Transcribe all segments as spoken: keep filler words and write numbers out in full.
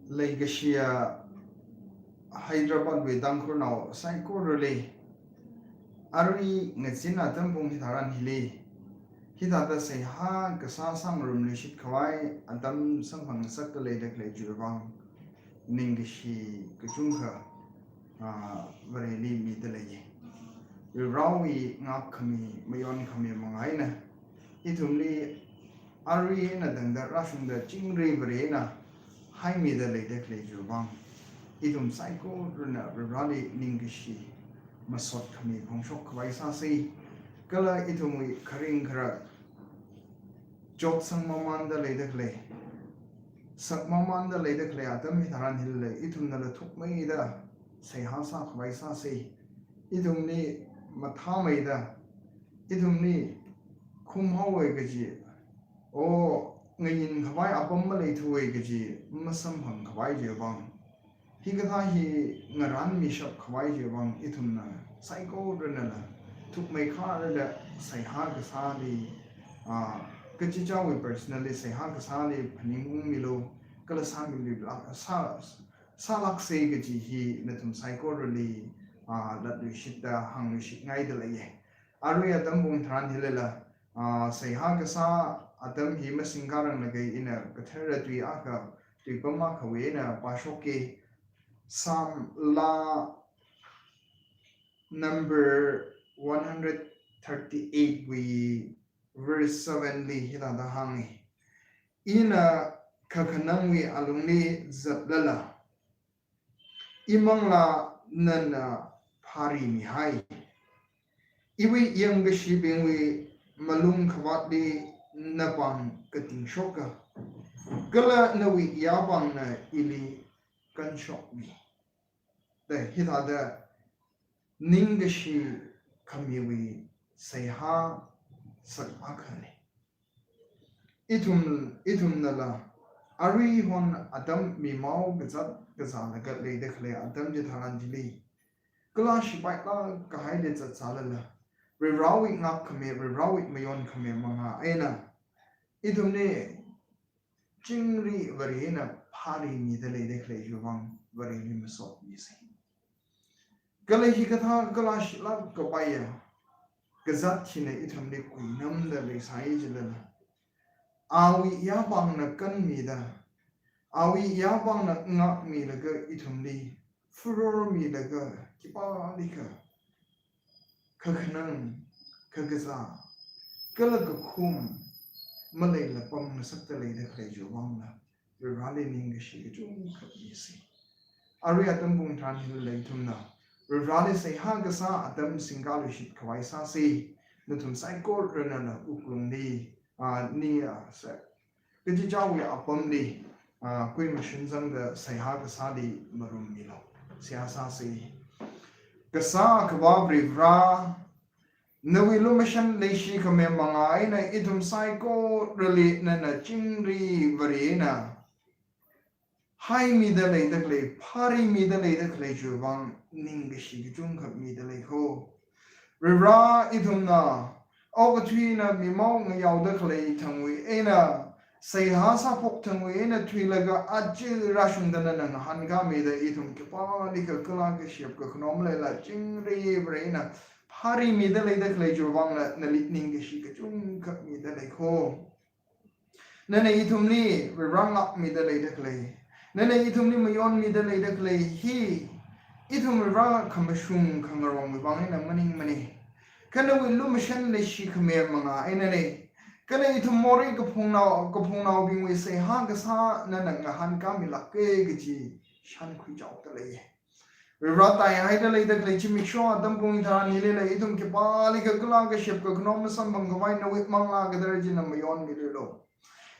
Leikashiya Hyderabad wui Tangkhulnao saikorali, arui ngazin atam pung hitharan hili, hithāda seihā kasā sāngarumluishit khavai atam samphangngasakta leida khalei chiwui vang ningkashi kachungkha, ah, Vareli mida leiya. Varivarawui ngākkhami, mayonkhami manga eina ithumli arui eina tangda rāshungda chingri Vare eina haimida leida khalei chiwui vang ithum saikorana Varivarali ningkashi masot khami phongshok khavai sāsa. Kala ithumwui kharing kharak chotsang mamanda leida khalei, sak mamanda leida khalei atam hitharan hili ithumnala thukmeida seihā sā khavai sāsa. Ithumli mathāmeida, ithumli khumhaowa kaji, o, ngayin khavai apam maleithuwa kaji masamphang khavai chiwui vang, hikathā hi ngaranmishap khavai chiwui vang ithumna saikoranala thukmeikharda seihā kasāli, ah, kachichāwui personally seihā kasāli phaningungmilu, kala sāmilu lak, sā, sālaksa kaji hi nathum saikorali, ah, latluishitta hāngluishitngaida leiya. Arui atam pung tharan hilila, ah, seihā kasā atam hi masingkharanglaga ina kathara tui akha, tuipam akhawui eina pāshoka. Psalm laa number one hundred thirty-eight wui verse seven li hithāda hānga. Ina kakhanangwui alungli zatlala, imanglā nana phārimihai. Iwui yangkashibingwui malung khavātli napāng katingshoka, kala nawui yāpāngna ili kanshokmi. Da hithāda ningkashi khamiwui seihā sak akhana. Ithum, ithumnala aruihon atam mimao kazat kazālaga leida khalei atam chitharan chili, kala shipailāk kahaili zatsālala, Varivarawui ngākkhami, Varivarawui mayonkhami manga eina ithumli chingri Vare eina phārimida leida khalei chiwui vang Vareli masotmisa. Kala hikathā kala shilāk kapaiya kazat hina ithumli kuinamda leisai jilala, awui yāpāngna kanmida, awui yāpāngna ngākmilaga ithumli furor milaga khipālikha kakhanang, kakazā, kala kakhum maleila pamngasakta leida khalei chiwui vangla, Varivarali ningkashi kachungkha misa. Arui atam pung tharan hili ithumna Varivarali seihā kasā atam singkāluishit khavai sāsa. Nathum saikoranala wuklungli, ah, nia sa, kachichāwui apamli, ah, kuimashan zangda seihā kasāli marummilu. Seihā sāsa. Kasā Akhava Varivara, nawui lumashan leishikhami manga eina ithum saikorali nana chingri Vare eina haimida leida khalei, phārimida leida khalei chiwui vang ningkashi kachungkha mida lei kho. Varivara, ithumna okathuina mimao ngayaoda khalei thangwui eina, seihā sāphok thangwui eina thuilaga aja rāshungda nana ngahānkāmida ithum khipālikha kala kashap kakhanao maleila chingri Vare eina phārimida leida khalei chiwui vangla nali ningkashi kachungkha mida lei kho. Nana ithumli Varivara ngākmida leida khalei, nana ithumli mayonmida leida khalei hi ithum Varivara khamashung khangarongwui vang eina maningmana. Kha nawui lumashan leishikhami manga einana. Kala ithum morei kaphungnao, kaphungnaobingwui seihā kasā nana ngahānkāmilāka kaji shānkhuichaoda leiya. Varivara, taihaida leida khalei zimiksho atam pung tharan hilila ithum khipālikha kala kashap kakhanao masamphang khavai nawui Manglā Kathara china mayonmilu.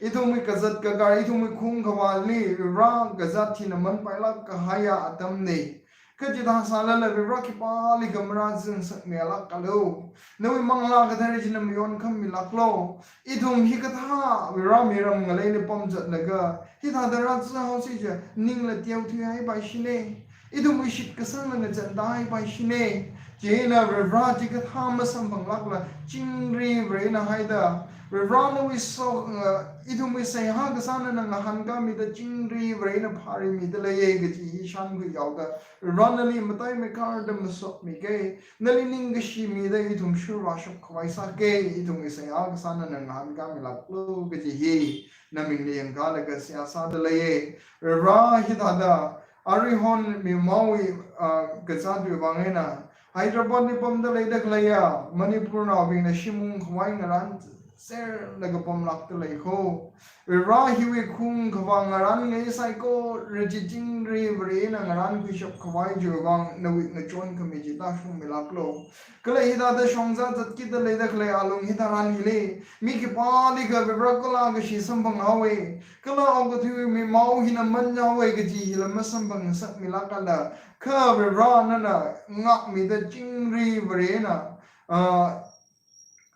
Ithumwui kazat kakar, ithumwui khum khavāli Varivara kazat hina manpailāk kahaiya atamna. Kha chithā sālala Varivara khipālikha marāzangngasakmialākalu. Nawui Manglā Kathara china mayonkhammilāklu. Ithum hikathā Varivara miram ngaleili pamzatlaga hithāda rāzanghaosi jiakha ningla teothuihaipaishina. Ithumwui shitkasangla ngachān tāhaipaishina. Chieina Varivara chikathā masamphanglākla chingri Varena haida, Varivara nawui so, uh, ithumwui seihā kasā nana ngahānkāmida chingri Varena phārimida leiya kaji hi shānkhuihaoda, Varivara nali mataimeikharda masotmika. Nali ningkashi mida ithum shurvāshok khavai sāka, ithumwui seihā kasā nana ngahānkāmilāklu kaji hi namingli yangkalaga seihā sāda leiya. Varivara hithāda, Arihon Meimawui, ah, kazātwui vang eina, Hyderabad li pamda leida khaleiya Manipurnaobingna shim ungkhavai ngarānserlaga pamlākda lei kho. Varivara hiwui khung khavā ngarānngai saikora chi chingri Varena ngarānkhuishap khavai chiwui vang nawui ngachonkhami chi tāshungmilāklu. Kala hithāda shongza zatkida leida khalei alung hitharan hili, mi khipālikha Varivara kalākashi samphanghaowa. Kala okathuiwui Meimao hina manhaowa kaji hila masamphangsakmilākla, kha Varivara nana ngākmida chingri Varena, ah,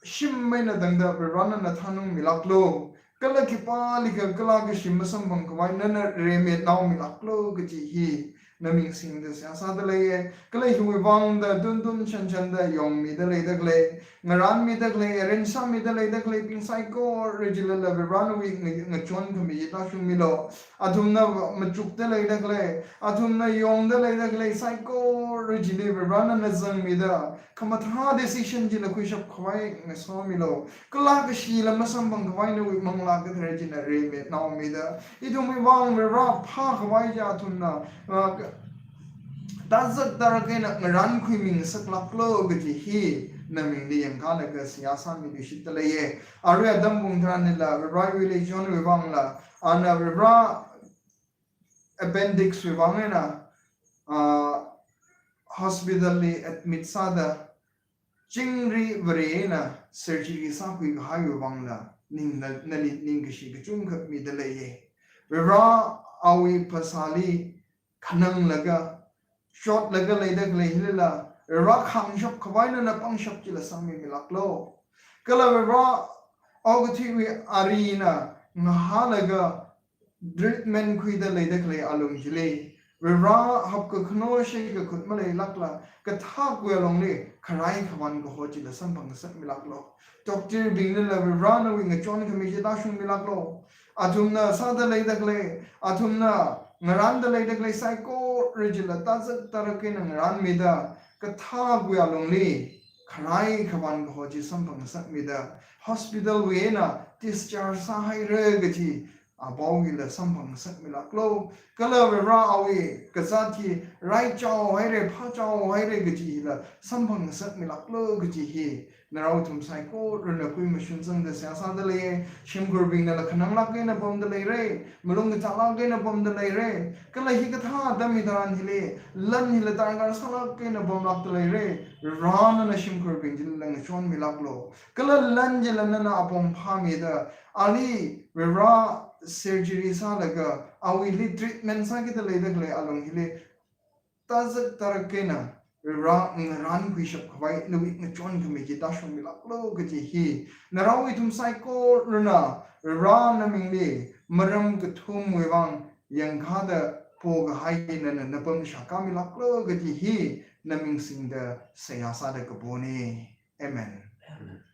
shim eina tangda Varivara nana thanungmilāklu. Kala khipālikha kalākashi masamphang khavai nana rimeitnaomilāklu kaji hi naming singda seihā sāda leiya. Kala hiwui vangda tuntun shanshanda yongmida leida khalei, ngarānmida khalei, arrange sāmida leida khaleibing saikora chilila Varivara nawui nga-, ngachonkhami chi tāshungmilu. Athumna machukda leida khalei, athumna yongda leida khalei saikora chili Varivara nana zangmida khamathā decision chila khuishap khavai ngasomilu. Kalākashila masamphang khavai nawui Manglā Kathara china rimeitnaomida, ithumwui vang Varivara phākhavai chi athumna, ah, ka-, tāzak tārak eina ngarānkhuimingasaklāklu kaji hi namingli yangkalaga seihā sāmiluishitda leiya. Arui atam pung tharanlila Varivarawui leichonwui vangla, ana Varivara appendix wui vang eina, ah, hospital li admit sāda, chingri Varena surgery sākhui kahaiwui vangla, ning na-, nali ningkashi kachungkha mida leiya. Varivara awui phasāli khananglaga, shotlaga leida khalei hilila, Varivara khāngshap khavai nana pangshap chila sangmimilāklu. Kala Varivara okathuiwui arina ngahālaga treatment khuida leida khalei alung chili, Varivara hapkakhano sheikakhut maleilākla, kathākwui alungli kharai khavan kaho chila samphangngasakmilāklu. Doctor binglila Varivara nawui ngachonkhami chi tāshungmilāklu. Athumna sāda leida khalei, athumna ngarānda leida khalei saikora chila tāzak tārak eina ngarānmida, kathākwui alungli kharai khavan kaho chi samphangngasakmida, hospital wui eina discharge sāhaira kaji apaowuila samphangngasakmilāklu. Kala Varivara awui kazāt hi raichaohaira, phāchaohaira kaji hila samphangngasakmilāklu kaji hi narao ithum saikorana kuimashun sangda seihā sāda leiya. Shimkhurbingnala khananglāk eina pamda leira, malung kachālāk eina pamda leira. Kala hikathā atam hitharan hili, lan hila darkar sālāk eina pamlākda leira. Varivara nana shimkhurbing chilila ngachonmilāklu. Kala lan chila nana apong phāmida, ali Varivara surgery sālaga, awuili treatment sākida leida khalei alung hili, tāzak tārak eina Varivara ngarānkhuishap khavai nawui ngachonkhami chi tāshungmilāklu kaji hi narao ithum saikorana Varivara namingli maram kathumwui vang yangkāda pokahai nana napam shākāmilāklu kaji hi naming singda seihā sāda kapona. Amen. Amen.